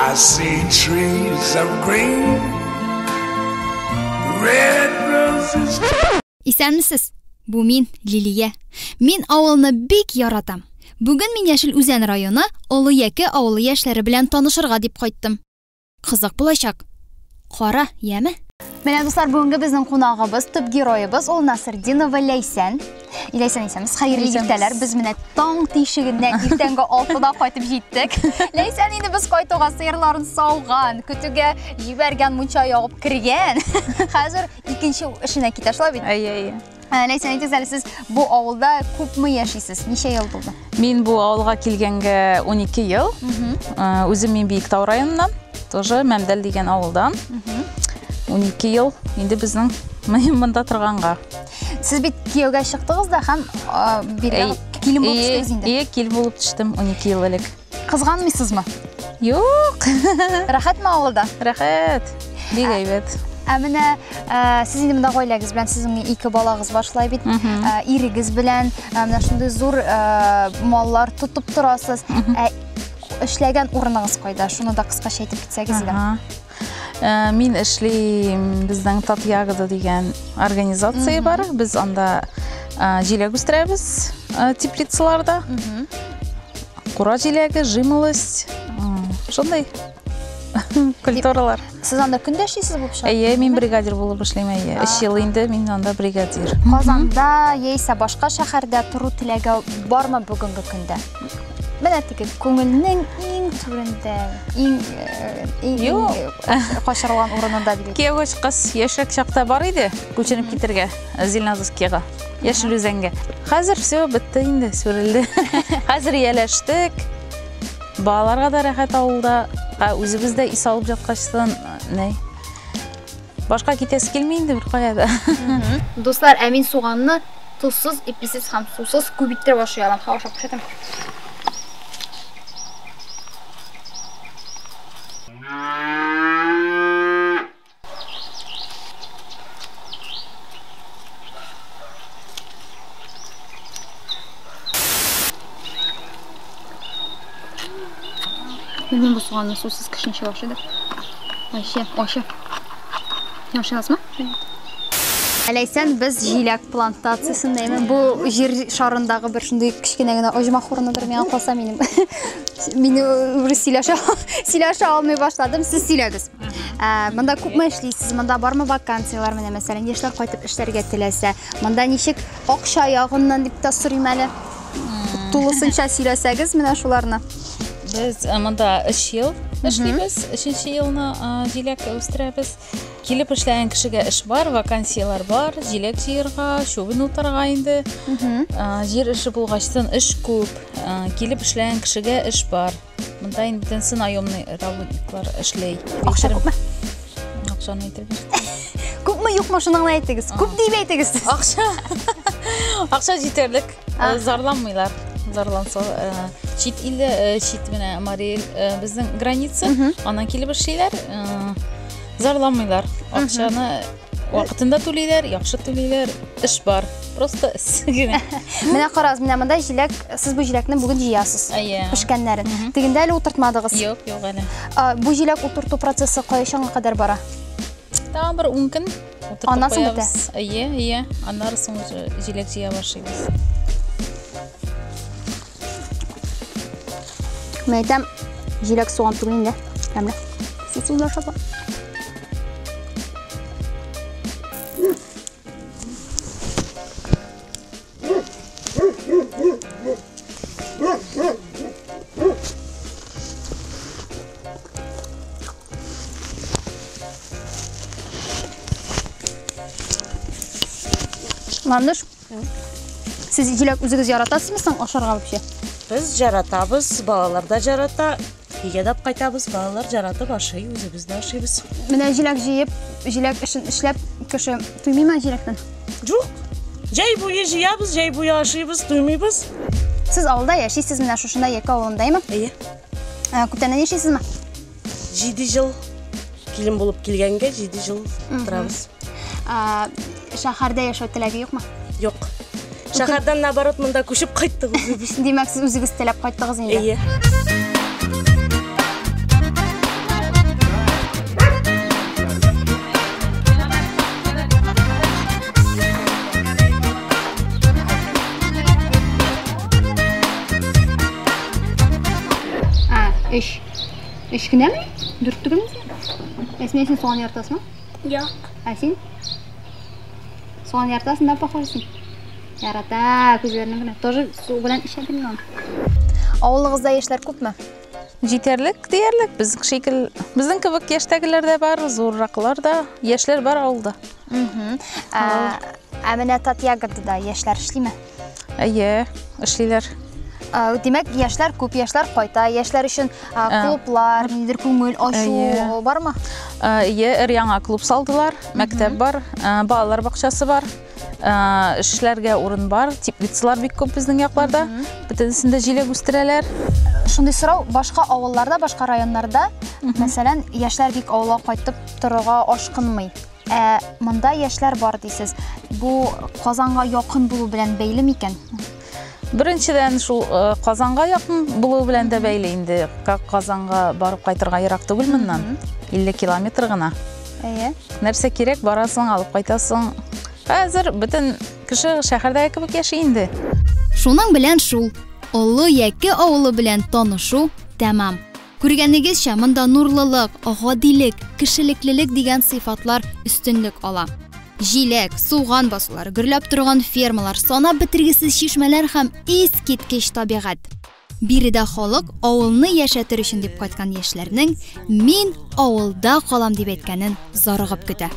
I see trees of green, red roses. Исәнмесез! Бу мин, Лилия. Мин авылны бик яратам. Бүген мин Яшел Үзән районы Олы Яке авылы яшьләре белән танышырга дип кайттым. Кызык булачак. Кара, яме? Менә дуслар, бүгенге безнең кунагыбыз, төп героебыз ул Насырдинова Ләйсән. Ләйсән исәнмесез, хәерле иртәләр. Без менә таң тишегеннән иртәнге 6-да кайтып җиттек. Ләйсән инде без кайтуга сыерларын сауган, көтүгә җибәргән, мунча ягып кергән. Хәзер икенче эшенә китә, шулай бит? Әйе, әйе. Ләйсән, әйтегез әле, сез бу авылда күпме яшисез? Ничә ел булды? Мин бу авылга килгәнгә 12 ел. Үзем мин Биектау районыннан, тоже Мәмдәл дигән авылдан. 12 ел инде безнең монда торганга. Сез бит кияүгә чыктыгыз да һәм биргә килен булып төштегез инде. Ие, килен булып төштем 12 ел элек. Кызганмыйсызмы? Юк. Рәхәтме авылда? Рәхәт. Бик әйбәт. Ә менә сез инде монда гаиләгез белән, сезнең ике балагыз бар шулай бит. Ирегез белән менә шундый зур маллар тотып торасыз. Ә эшләгән урыныгыз кайда? Шуны да кыскача әйтеп китсәгез иде. Мин эшлим, безнең Тат Ягода дигән организация бар. Без анда җиләк үстерәбез теплицаларда. Кура җиләге, жимолость, шундый культуралар. Сез анда көндә эшлисез булып чыга? Әйе, мин бригадир булып эшлим, әйе. Өч ел инде мин анда бригадир. Казанда яисә башка шәһәрдә тору теләге бармы бүгенге көндә? Менә теге күңелнең иң түрендә, иң иң качырылган урынында дип. Кияүгә чыккач, яшьрәк чакта бар иде күченеп китергә Зеленодольскига, Яшел Үзәнгә. Хәзер все бетте инде, сүрелде. Хәзер ияләштек. Балаларга да рәхәт авылда, үзебез дә ис алып яткачтан, ни. Башка китәсе килми инде бер кая да. Дуслар, ә мин суганны тозсыз, иписез һәм сусыз күп иттереп ашый алам. Ха, ашап күрсәтәм. Белмим, бу суганны сусыз кеше ничек ашыйдыр. Вообще, ачы. Ашый аласызмы? Ләйсән, без җиләк плантациясендә, бу җир шарындагы бер шундый кечкенә генә оҗмах урыныдыр, миңа калса минем. Мин уже сөйләшә, сөйләшә алмый башладым, сез сөйләгез. Монда күпме эшлисез, монда бармы вакансияләр, менә мәсәлән, яшьләр кайтып эшләргә теләсә, монда ничек акча ягыннан дип тә сорыйм әле. Тулысынча сөйләсәгез менә шуларны. Без монда 3 ел эшлибез, 3 елны җиләк үстерәбез. Килеп эшләгән кешегә эш бар, вакансияләр бар, җиләк җыярга, чүбен утарга инде. Җир эше булгачтын эш күп. Килеп эшләгән кешегә эш бар. Монда инде бөтенесе наемный работниклар эшли. Акча күпме? Акчаны әйтергә. Күпме юкмы шуны гына әйтегез. Күп дип әйтегез. Акча. Акча җитәрлек. Зарланмыйлар. Зарланса, чит илдә, чит менә Мариэль безнең граница, аннан килеп эшлиләр. Зарланмыйлар. Акчаны вакытында түлиләр, яхшы түлиләр, эш бар. Просто эш генә. Менә карагыз, менә монда җиләк, сез бу җиләкне бүген җыясыз. Әйе. Пешкәннәрен. Тегендә әле утыртмадыгыз. Юк, юк әле. Бу җиләк утырту процессы кайчанга кадәр бара? Тагын бер 10 көн утыртып Аннан соң бетә. куябыз. Әйе, әйе. Аннары соң уже җиләк җыя башлыйбыз. Мен әйтәм, җиләк суган түгел инде. Тәмле. Сусыз да ашап. Ландыш, сез җиләк үзегез яратасызмы соң ашарга вообще? Без яратабыз, балалар да ярата. Өйгә дә кайтабыз, балалар яратып ашый, үзебез дә ашыйбыз. Менә җиләк җыеп, җиләк эшен эшләп, кеше туймыймы җиләктән? Юк. Җәй буе җыябыз, җәй буе ашыйбыз, туймыйбыз. Сез авылда яшисез, менә шушында Яке авылындаймы? Әйе. Күптәннән яшисезме? 7 ел килен булып килгәнгә 7 ел торабыз. Шәһәрдә яшәү теләге юкмы? Юк. Шәһәрдән наоборот монда күчеп кайттык үзебез. Димәк, сез үзегез теләп кайттыгыз инде. Әйе. Өч кенәме? Дүрт түгелме син? Әсмә, син суган яратасыңмы? Юк. Ә син? Суган яратасың да, похоже син. Ярата, күзләренә генә. Тоже су белән эчә белмәм. Авылыгызда яшьләр күпме? Җитәрлек диярлек, безнең шикел, безнең кебек яшьтәгеләр дә бар, зурраклар да, яшьләр бар авылда. Ә менә Татьягода яшьләр эшлиме? Әйе, эшлиләр. Димәк, яшьләр күп, яшьләр кайта, яшьләр өчен клублар, ниндидер күңел ачу бармы? Әйе, өр-яңа клуб салдылар, мәктәп бар, балалар бакчасы бар. Эшләргә урын бар, теплицалар бик күп безнең якларда. Бөтенесендә җиләк үстерәләр. Шундый сорау, башка авылларда, башка районнарда, мәсәлән, яшьләр бик авылга кайтып торырга ашкынмый. Ә монда яшьләр бар дисез. Бу Казанга якын булу белән бәйле микән? Беренчедән, шул Казанга якын булу белән дә бәйле инде. Казанга барып кайтырга ерак түгел моннан. 50 километр гына. Әйе. Нәрсә кирәк, барасың, алып кайтасың. Хәзер бөтен кеше шәһәрдәге кебек яши инде. Шуның белән шул Олы Яке авылы белән танышу тәмам. Күргәнегезчә, монда нурлылык, гадилек, кешелеклелек дигән сыйфатлар өстенлек ала. Җиләк, суган басулары, гөрләп торган фермалар, санап бетергесез чишмәләр һәм искиткеч табигать. Биредә халык авылны яшәтер өчен дип кайткан яшьләрнең "Мин авылда калам" дип әйткәнен зарыгып көтә.